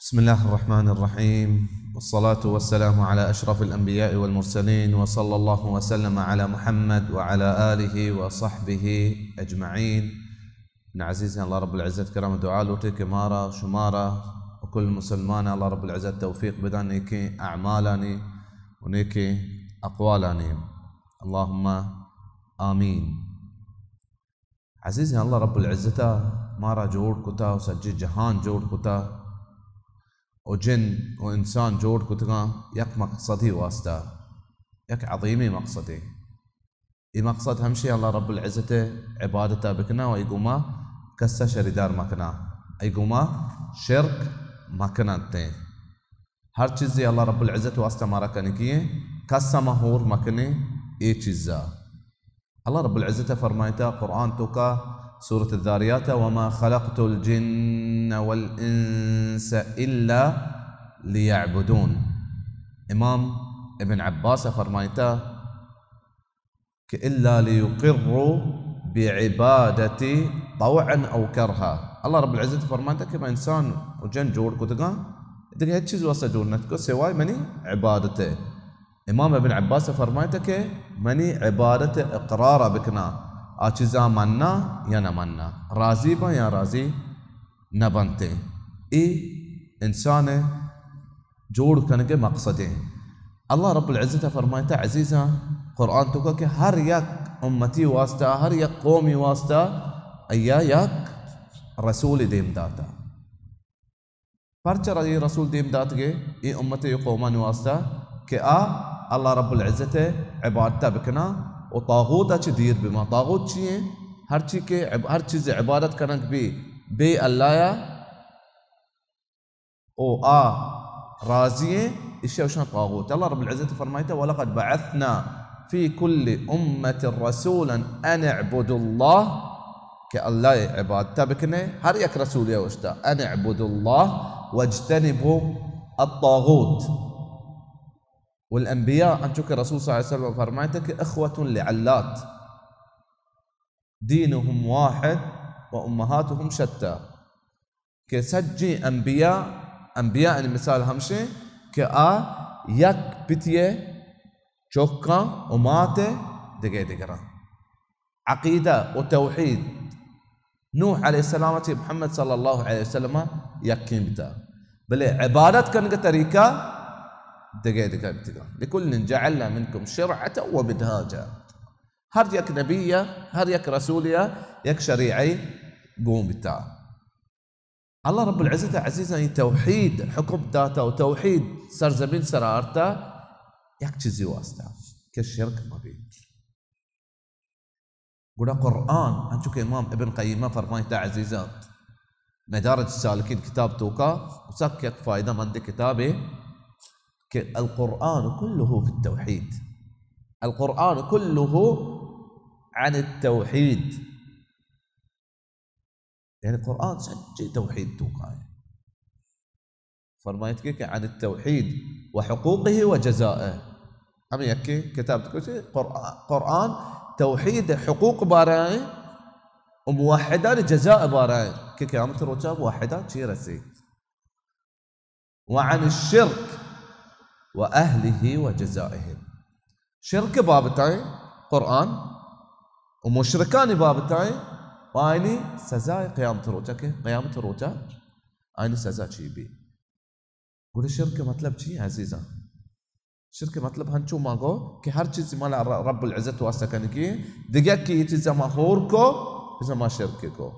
بسم الله الرحمن الرحيم، والصلاة والسلام على أشرف الأنبياء والمرسلين، وصلى الله وسلم على محمد وعلى آله وصحبه أجمعين. من عزيز الله رب العزة كرم دعاء لوٹے کہ مارا، شمارا و کل مسلمان الله رب العزة توفيق بدن نیکیں اعمالانی و نیکیں اقوالانی. اللهم آمين. عزیزیں، اللہ رب العزت ء مارا جوڑ کتا و سجی جہان جوڑ کتا و جن و انسان جوڑ کتگاں یک مقصدی واسطہ، یک عظیمی مقصدے. اے مقصد ہمشی اللہ رب العزت ء عبادت ء بکنا و ای گوما کس ء شریدار مکنا، ای گوما شرک مکننت. ہر چیزے اللہ رب العزت واسطہ مارا کنگی ایں، کس ء ما ہور مکنیں اے چیزا. اللہ رب العزت فرمائتا قرآن توکا سورة الذاریات، وما خلقت الجن والانس الا لیعبدون. امام ابن عباس فرمائتا کہ الا لیقروا بعبادتی طوعا او کرها. اللہ رب العزت فرمائتا کہ من انسان و جن جوڑ کتگاں، دگہ ہچ چیز واسطہ جوڑ نہ کتگاں سوائے منی عبادت ء. امام ابن عباس فرمائتا کہ منی عبادت اقرار بکنا، آ چیزا مننا یا نہ مننا، راضی باں یا راضی نہ بنتیں. اے انسان جوڑ کنگ مقصدیں. اللہ رب العزت فرمائتا عزیزاں قرآن توکا کہ ہر یک امتی واسطہ، ہر یک قومی واسطہ ایا یک رسول دیم داتا. پرچا اے رسول دیم داتگے؟ اے امت و قومانی واسطہ کہ آ اللہ رب العزت عبادت بکنا و طاغوت چہ دیر بما. طاغوت چی ہیں؟ ہر چی کہ عب-، ہر چیز عبادت کنگ بی بے اللہ یا او آ راضی ہیں، اشیا اشان طاغوت. اللہ رب العزت فرمائتا، ولقد بعثنا في كل أمة رسولا أن اعبدوا الله، کہ اللہ عبادت بکنے. ہر یک رسول اوشتا، ان اعبدوا الله واجتنبوا الطاغوت. والانبیاء، انچو کہ رسول صلی اللہ علیہ وسلم فرمائتا کہ اخوة لعلات، دینهم واحد و امهاتهم شتى، کہ سجیں انبیاء، انبیاء یعنی مثال ہمشیں کہ آ یک پتی چکاں و مات دگہ دگراں. عقیدہ و توحید نوح علیہ السلام چہ محمد صلی اللہ علیہ وسلم یکیں بتا، بلے عبادت کنگ طریقہ دگہ دگہ بتگا. لکل جعلنا منکم شرعة و منهاجا. ہر یک نبی یا ہر یک رسول یا یک شریعہ گون بتا. اللہ رب العزت عزیزاں ای توحید حکم داتا و توحید سرزمین سر آرتا یک چیزی واسطہ کہ شرک مبی. گڑا قرآن، انچو کہ امام ابن قیمہ فرمائتا عزیزاں، مدارج سالکین کتاب توکا، سک یک فائدہ مند کتابے کہ القرآن كله في التوحيد. القرآن كله عن التوحيد. یعنی قرآن سجی توحید توکا ہے. فرمائیت کہ، کہ عن التوحید و حقوقه و جزائه. ہمیں یکی کتاب کو چے قرآن، قرآن توحید حقوق بارہ ہیں و موحدان جزاء بارہ ہیں کہ قیامت روچا موحدان چی رسی. وعن الشرك وأهله وجزائهم. شرک بابتائیں قرآن و مشرکانی بابتائیں و آئینی سزا قیامت روچا کہ قیامت روچا آئینی سزا چی بی. گڑا شرک مطلب چی عزیزاں؟ شرک مطلب ہنچو ما گو کہ ہر چیز مانا ر-، رب العزت واسطہ کنگی، دگہ کہ یہ چیز ما ہور کو، اس ما شرک کو.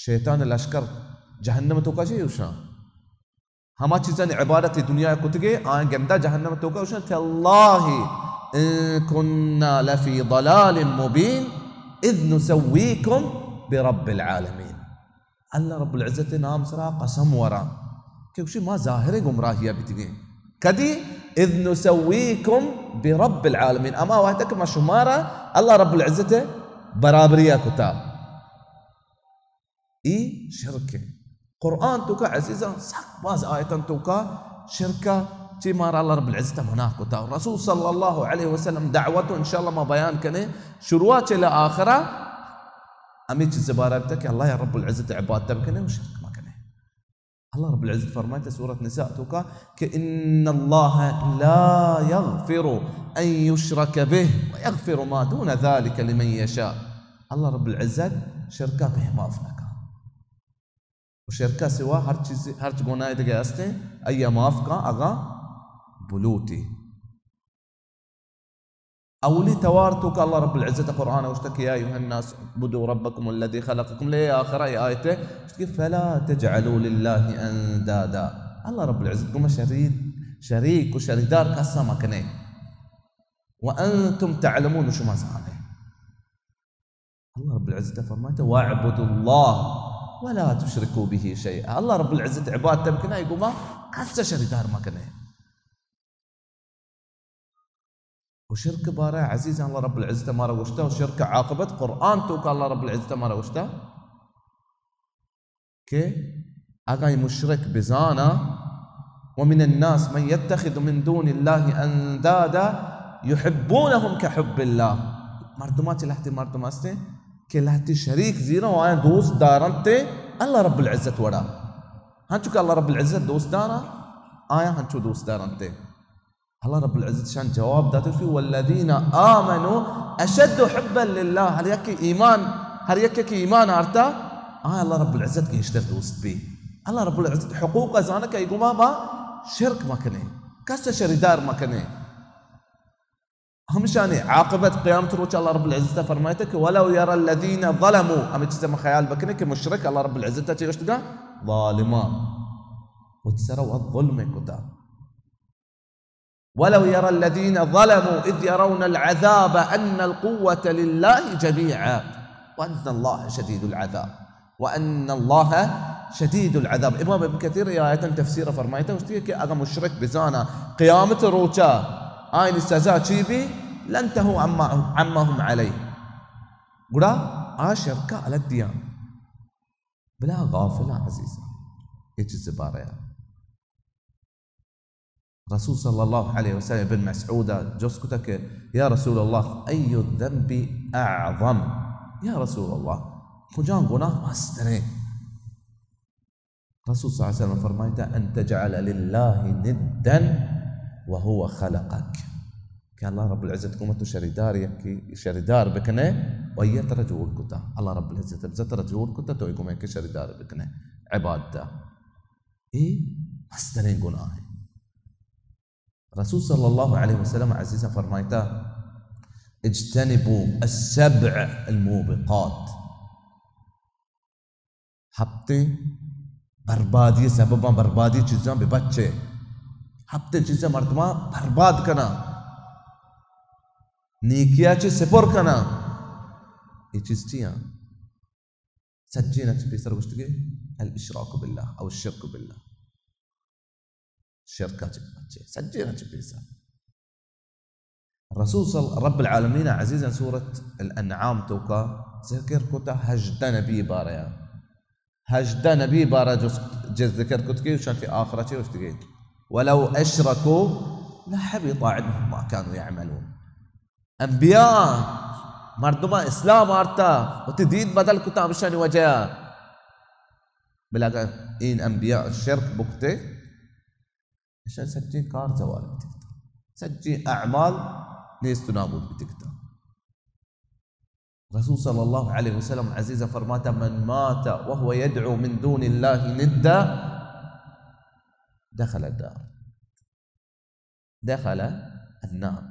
شیطان لشکر جہنم توکا چے اوشاں؟ ہما چیزانی عبادت دنیا کتگے، آن گندا جہنم توکا اوشاں، تالله ان كنا لفي ضلال مبين اذ نسويكم برب العالمين. اللہ رب العزت نام سرا قسم وراں کہ گوشی ما ظاہر گمراہیا بیتگیں. کدی؟ اذ نسويكم برب العالمين، اما وحدہ کہ ما شمارا اللہ رب العزت برابریا کتا. ای شرک ہے. قرآن توکا عزیزاں سک باز آیتاں توکا شرکا چی مارا اللہ رب العزت منع کتا. رسول صلی اللہ علیہ وسلم دعوت انشاءاللہ ما بیان کنے شروع چلے آخرا ہمیں چیز بارہ بتا کہ اللہ یا رب العزت عبادت بکنے و شرک مکنے. اللہ رب العزت فرمائیت سورۃ نساء توکا کہ ان اللہ لا یغفر ان یشرک بہ ویغفر ما دون ذلک لمن یشاء۔ اللہ رب العزت شرکا بہ معاف نکا۔ و شرکا سوا ہر چیز، ہرچ گناہ دگہ ہستیں، آئیا معاف کاں اگاں بلوٹی۔ اولی توار توکا اللہ رب العزت قرآن گوشتا کہ یا ایھا الناس اعبدوا ربکم الذی خلقکم، لے آخر آیت گوشت کہ فلا تجعلوا للہ اندادا، اللہ رب العزت گوما شریک، شریک و شریدار کسا مکنے، وانتم تعلمون، شما زانے۔ اللہ رب العزت فرمائیت واعبدوا اللہ ولا تشرکوا بہ شیئا، اللہ رب العزت عبادت بکنے، آئی گوما کسا شریدار مکنے۔ و شرک بارہ عزیزاں اللہ رب العزت مارا گوشتا، و شرک عاقبت قرآن توکا اللہ رب العزت مارا گوشتا کہ اگاں اے مشرک بزانا، ومن الناس من یتخذ من دون اللہ اندادا یحبونهم کحب اللہ، مردماں چہ لہتے مردم ہستیں کہ لہتے شریک زیراں و آیاں دوست دارنت اللہ رب العزت وڑا، ہنچو کہ اللہ رب العزت دوست دارا، آیاں ہنچو دوست دارنت۔ اللہ رب العزت شان جواب داتے کہ والذین آمنوا اشد حبا للہ، ہر یک ایمان، ہر یک کہ ایمان آرتا، آ اللہ رب العزت گیشتر دوست بی۔ اللہ رب العزت حقوق زانہ کہ ای گما ما شرک مکنے، کس شریدار مکنے۔ ہمشانی عاقبت قیامت روچ اللہ رب العزت فرمائیتا کہ ولو یری الذین ظلموا، ہمیں چیزیں ما خیال بکنے کہ مشرک اللہ رب العزت چے گوشتگا؟ ظالمان۔ وت سرا وت ظلم کتا۔ ولو یری الذین ظلموا اذ یرون العذاب ان القوة للہ جمیعا وان اللہ شدید العذاب وان اللہ شدید العذاب۔ امام ابن کثیر اے آیتاں تفسیر فرمائیتا، گوشتی کہ اگاں مشرک بزانا قیامت روچا آئینی سزا چی بی، لانتہوا عما، عما هم علیہ، گڑا آ شرکا الگ دیاں۔ بلا غافلاں عزیزاں، اے چیز بارے رسول صلی اللہ علیہ وسلم ابن مسعود جست کتا کہ یا رسول اللہ، ای الذنب اعظم؟ یا رسول اللہ، کجام گناہ مستریں؟ رسول صلی اللہ علیہ وسلم فرمائیتا، ان تجعل للہ ندا وهو خلقک، کہ اللہ رب العزت گوما تو شریدار یکی، شریدار بکنے و آئی ترا جوڑ کتا، اللہ رب العزت بزاں ترا جوڑ کتا تو ای گوما یکی شریدار بکنے عبادتا۔ اے مستریں گناہ ہے۔ رسول صلی اللہ علیہ وسلم عزیزاں فرمائیتا، اجتنبوا السبع الموبقات، ہپتیں بربادی سبباں، بربادی چیزاں بہ بچے۔ ہپتیں چیزاں مردماں برباد کنا، نیکیا چہ سپر کنا۔ اے چیز چیاں؟ سجینا چہ پیسر گوشتگے، الاشراک باللہ او الشرک باللہ۔ شرکا چہ بچے، سجینا چہ پیسر۔ رسول صلی، رب العالمین عزیزاں سورۃ الانعام توکا ذکر کتا ہژدہ نبی بارہ، ہژدہ نبی بارہ جز، جز ذکر کت کہ شانتی آخرت چے گوشتگے، ولو اشرکوا لحبط عنهم ما كانوا يعملون۔ انبیاء مردماں اسلام آرتا، وتی دین بدل کتا ہمشانی وجہ۔ بلے اگاں این انبیاء شرک بکتے، اشان سجیں کار زوال بیتگتا، سجیں اعمال نیست و نابود بیتگتا۔ رسول صلی اللہ علیہ وسلم عزیز فرماتا، من مات وهو يدعو من دون الله ندا دخل النار۔ دخل النار۔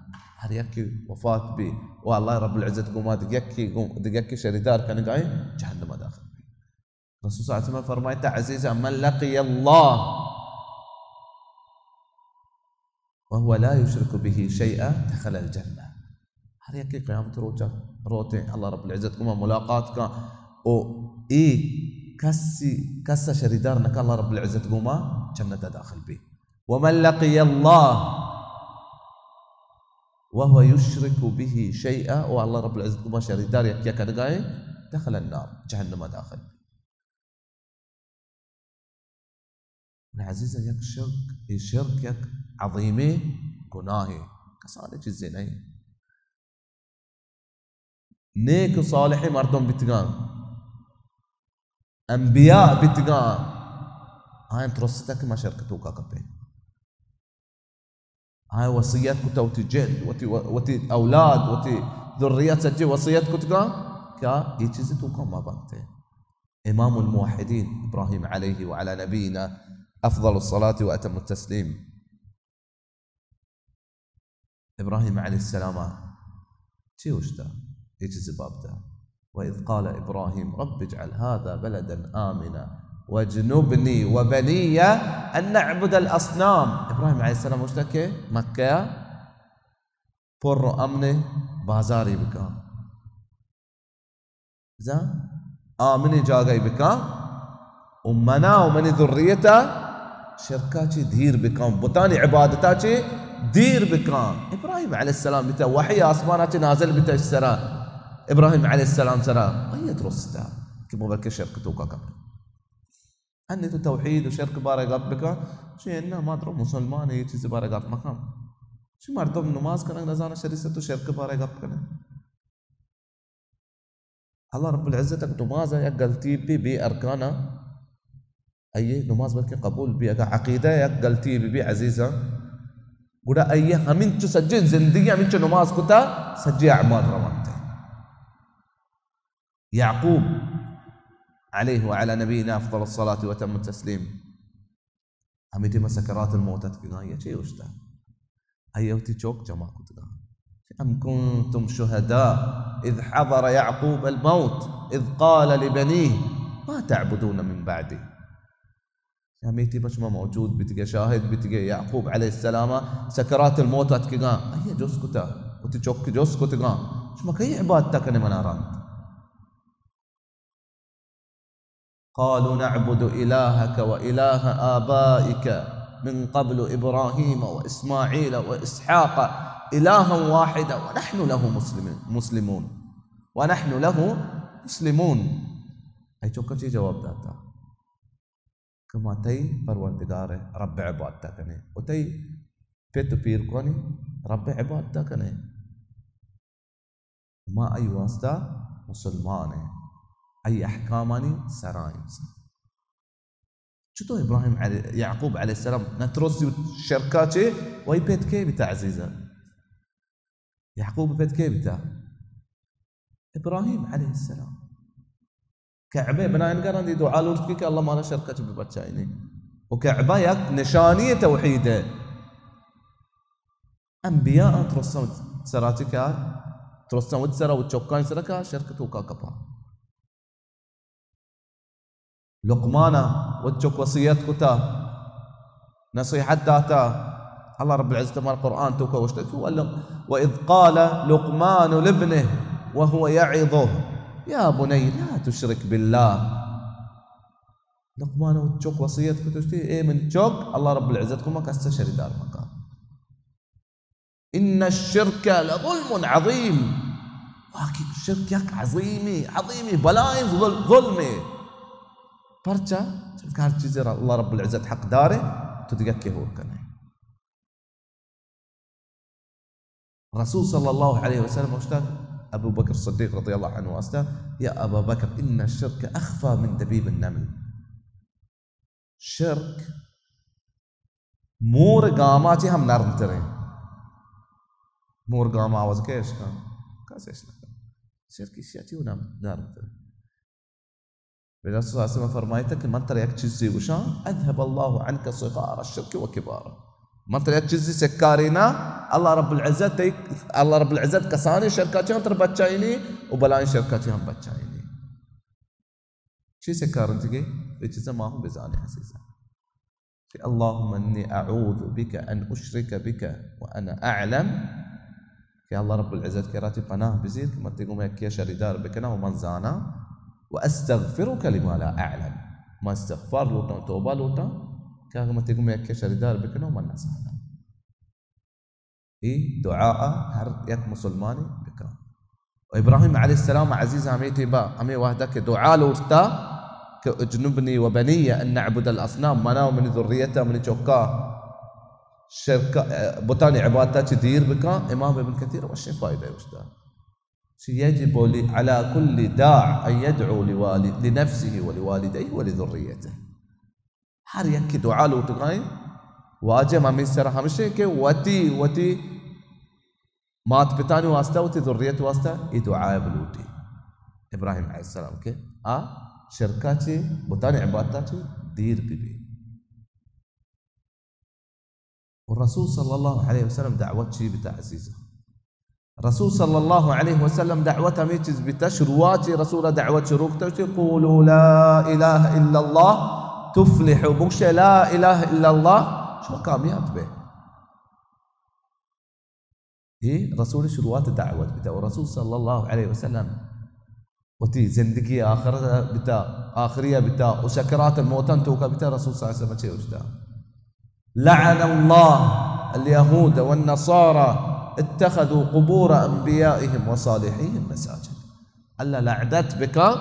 ہر یکے وفات بی و اللہ رب العزت گوما دگہ یکے، گو-، دگہ یکے شریدار کنگائیں، جہنم داخل بی۔ رسول صلی اللہ علیہ وسلم فرمائیتا، عزیزاں، من لقی اللہ وهو لا يشرك به شيئا دخل الجنة۔ ہر یکے قیامت روچا روتیں اللہ رب العزت گوما ملاقات کا او اے کسی، کسا شریدار نکا، اللہ رب العزت گوما جنت داخل بی۔ ومن لقی اللہ وهو يشرك به شيئا، او اللہ رب العزت گوما شریدار یکیا کنگائیں، دخل النار، جہنم داخل بی۔ من عزیزاں، یک شرک، اے شرک یک عظیمیں گناہے، کسانیں چیزے نہیں۔ نیک و صالح مردم بیتگاں، انبیاء بیتگاں، آیاں ترستا کہ ما شرک توکا کپیں۔ آیاں وصیت کتا، وتی جند، وتی، وتی اولاد، وتی ذریت سجے وصیت کتگا کہ اے چیزی توکا ما بنتے۔ امام الموحدین ابراہیم علیہ وعلی نبینا افضل الصلاة واتم التسلیم۔ ابراہیم علیہ السلام ءَ چے اوشتا؟ اے چیزے بابتا؟ وإذ قال إبراهيم رب اجعل هذا بلدا آمنا واجنبني وبني أن نعبد الأصنام۔ ابراہیم علیہ السلام اوشتا کہ مکہ ءَ پر و امن بازارے بکن۔ بزاں آمنیں جاگہے بکن و منا و منی ذریتا شرکا چی دیر بکن، بتانی عبادتا چی دیر بکن۔ ابراہیم علیہ السلام بیتا، وحی آسمانا چی نازل بیتا اش سرا، ابراہیم علیہ السلام سرا، آئی ترستا کہ ما بلکہ شرک توکا کپیں۔ انی تو توحید و شرک بارے گپ بکن، چی انا ما درو مسلمان اے چیز بارے گپ مکن۔ چی مردم نماز کنگ نزانہ شریعت تو شرک بارے گپ کنگ۔ اللہ رب العزت اگہ نماز ءَ یک غلطی بی، بے ارکان ءَ، آئی نماز بلکہ قبول بی۔ اگہ عقیدہ ءَ یک غلطی بی، بی عزیزاں، گڑا آئی ہمینچو سجیں زندگی ہمینچو نماز کتا، سجیں اعمال روانت۔ یعقوب علیہ وعلی نبینا افضل الصلاة واتم التسلیم، ہمے ٹیم ءَ سکرات الموت اتکگاں، آئی ءَ چے اوشتا؟ آئی ءَ وتی چک جمع کتگاں۔ أم كنتم شهداء إذ حضر يعقوب الموت إذ قال لبنيه ما تعبدون من بعدي؟ ہمے ٹیم ءَ شما موجود بیتگے، شاہد بیتگے، یعقوب علیہ السلام ءَ سکرات الموت اتکگاں، آئی ءَ جست کتا، وتی چک جست کتگاں، شما کئی عبادت کنے منا رند؟ قالوا نعبد إلهك وإله آبائك من قبل إبراهيم وإسماعيل وإسحاق إلها واحدا ونحن له مسلمون، مسلمون، ونحن له مسلمون۔ اے چکا چی جواب داتا؟ کہ ما تئی پروردگار رب عبادت کنیں و تئی پت و پیرکانی رب عبادت کنیں۔ ما آئی واسطہ مسلمان ایں، آئی احکامانی سرا ایں۔ چطور ابراہیم علی-، یعقوب علیہ السلام نترسی شرکا چے؟ وئی پت کے بیتا عزیزا؟ یعقوب پت کے بیتا؟ ابراہیم علیہ السلام۔ کعبہ بنائینگا رندی دعا لوٹکی کہ اللہ مارا شرکا چے ببچائینی۔ و کعبہ یک نشانی توحید ہے۔ انبیاء آں ترساں سرا چی کار؟ ترساں وت سرا و چکاں سرا کار شرک توکا کپا۔ لقمان ءَ وت چک وصیت کتا، نصیحت داتا۔ اللہ رب العزت مارا قرآن توکا گوشتا کہ ول-، وإذ قال لقمان لابنه وهو يعظه يا بني لا تشرك بالله۔ لقمان ءَ وت چک وصیت کتا، گوشتی، اے من چک، اللہ رب العزت کما کسا شریدار مکا۔ إن الشرك لظلم عظيم۔ واقعی شرک یک عظیمی، عظیمی بلائیں ظل-، ظلمے۔ پرچا؟ چونکہ ہر چیزے را اللہ رب العزت حق دارے، تو دیگہ کے ہور کنے۔ رسول صلی اللہ علیہ وسلم گوشتا، ابو بکر صدیق رضی اللہ عنہ واسطہ، يا أبا بكر إن الشرك أخفى من دبيب النمل۔ شرک مور گاما چے ہم نرم تریں۔ مور گاما آواز کے اشکان؟ کس اش نکن۔ شرک اشیا چے نرم، نرم تریں۔ بلے رسول صلی اللہ علیہ وسلم فرمائیتا کہ من ترا یک چیزے گوشاں، أذهب الله عنك صغار الشرك وكباره۔ من ترا یک چیزے سکارینا، اللہ رب العزت، اللہ رب العزت کسانیں شرکا چے ہم ترا بچائینی و بلائیں شرکا چے ہم بچائینی۔ چی سکارنتگے؟ اے چیزا ما ہم بزانیں عزیزاں۔ کہ اللهم إني أعوذ بك أن أشرك بك وأنا أعلم، کہ اللہ رب العزت کرا چے پناہ بزیر کہ من تئی گوما یکیا شریدار بکناں و من زاناں، وأستغفرك لما لا أعلم، من استغفار لوٹاں، توبہ لوٹاں کہ اگہ من تئی گوما یکیا شریدار بکناں و من نزاناں۔ اے دعا ہر یک مسلمانے بکن۔ و ابراہیم علیہ السلام عزیز ہمے ٹیبا، ہمے وہدا کہ دعا لوٹتا کہ اجنبنی و بنی ان نعبد الاصنام، منا و منی ذریتا، منی چکا شرک، بتانی عبادتا چی دیر بکن۔ امام ابن کثیر وشیں فائدہ گوشتا، يجب على كل داع أن يدعو لوالد-، لنفسه ولوالديه ولذريته۔ ہر یکے دعا لوٹگائیں۔ واجب ہمیں سر ہمشے کہ وتی، وتی مات پتانی واسطہ، وتی ذریت واسطہ اے دعا بلوٹی۔ ابراہیم علیہ السلام کہ آ شرکا چے، بتانی عبادتا چے دیر بی بی۔ و رسول صلی اللہ علیہ وسلم دعوت چی بیتا عزیزاں؟ رسول صلی اللہ علیہ وسلم دعوت ہمیں چیز بیتا، شروعات چی رسول دعوت شروع کتا، چی قولوا لا الہ الا اللہ تفلحوا، بگشے لا الہ الا اللہ، شما کامیاب بے۔ اے رسول شروعات دعوت بیتا و رسول صلی اللہ علیہ وسلم وتی زندگی آخرت بیتا، آخری بیتا و سکرات الموتن توکا بیتا، رسول صلی اللہ علیہ وسلم چے گوشتا؟ لعن اللہ الیہود والنصارى اتخذوا قبور انبیائهم وصالحیهم مساجد۔ اللہ لعنت بکا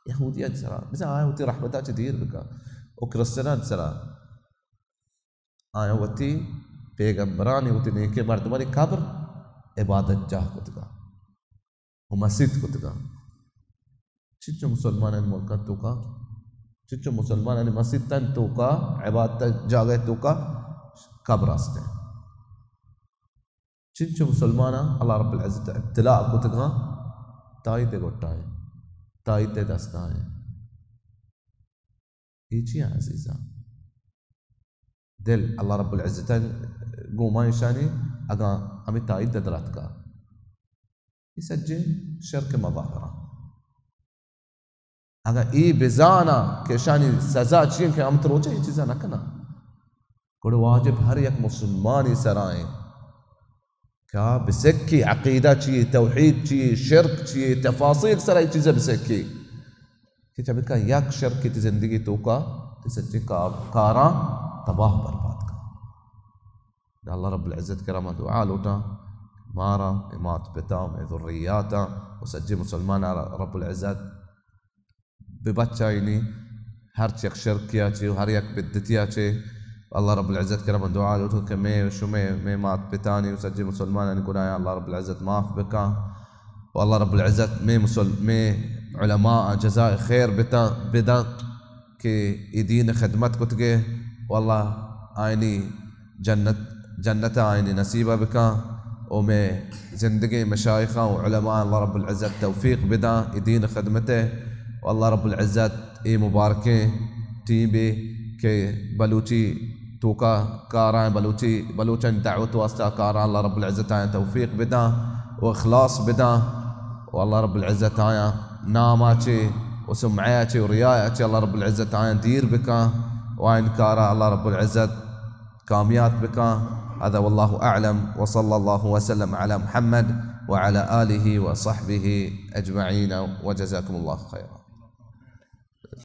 یہودیان سرا، بزاں آیا وتی رحمتا چہ دیر بکا، و کرسچنان سرا۔ آیاں وتی پیغمبرانی، وتی نیکیں مردمانی قبر عبادت جاہ کتگا و مسیت کتگا۔ چنچو مسلمانانی ملکاں توکا، چنچو مسلمانانی مسیتاں توکا، عبادت جاگہ توکا قبر است۔ چنچو مسلماناں اللہ رب العزت ابتلاء کتگاں، تائید گٹائیں، تائید دستائیں۔ اے چی عزیزاں؟ دل اللہ رب العزت گوما ایشانی اگاں ہمیں تائید دراتکا، اے سجے شرک مظاہرہ۔ اگاں اے بزانا کہ ایشانی سزا چی انت کہ ہمت روچا اے چیزا نہ کنا، گڑا واجب ہر یک مسلمانی سرا انت کہ آ بسکی عقیدہ چی، توحید چی، شرک چی، تفاصیل سرا اے چیزا بسکی۔ کہ چہ بکن یک شرکے تئی زندگی توکا، تئی سجیں کا-، کاراں تباہ برباد کن۔ اللہ رب العزت کرا ما دعا لوٹاں، مارا، مئے مات پتا، مئے ذریاتاں و سجیں مسلماناں رب العزت ببچائینی، ہر چک شرکیا چے و ہر یک بدتیا چے۔ اللہ رب العزت کرا ما دعا لوٹاں کہ مئے شمئے، مئے مات پتانی و سجیں مسلمانانی گناہاں اللہ رب العزت معاف بکاں۔ و اللہ رب العزت مئے مسل-، مئے علماء جزائے خیر بتا-، بدنت کہ اے دین خدمت کتگے، و اللہ آئینی جنت، جنت آئینی نصیبہ بکاں، و مئے زندگیں مشائخاں و علماء اللہ رب العزت توفیق بداں اے دین خدمتے، و اللہ رب العزت اے مبارکیں ٹیمے کہ بلوچی توکا کاراں، بلوچی، بلوچانی دعوت واسطہ کاراں اللہ رب العزت آیاں توفیق بداں و اخلاص بداں و اللہ رب العزت آیاں ناما چے و سمعہ چے و ریا چے اللہ رب العزت آیاں دیر بکاں و آیان کارا اللہ رب العزت کامیاب بکاں۔ هذا والله أعلم، وصلى الله وسلم على محمد وعلى آله وصحبه أجمعين، وجزاكم الله خيرا۔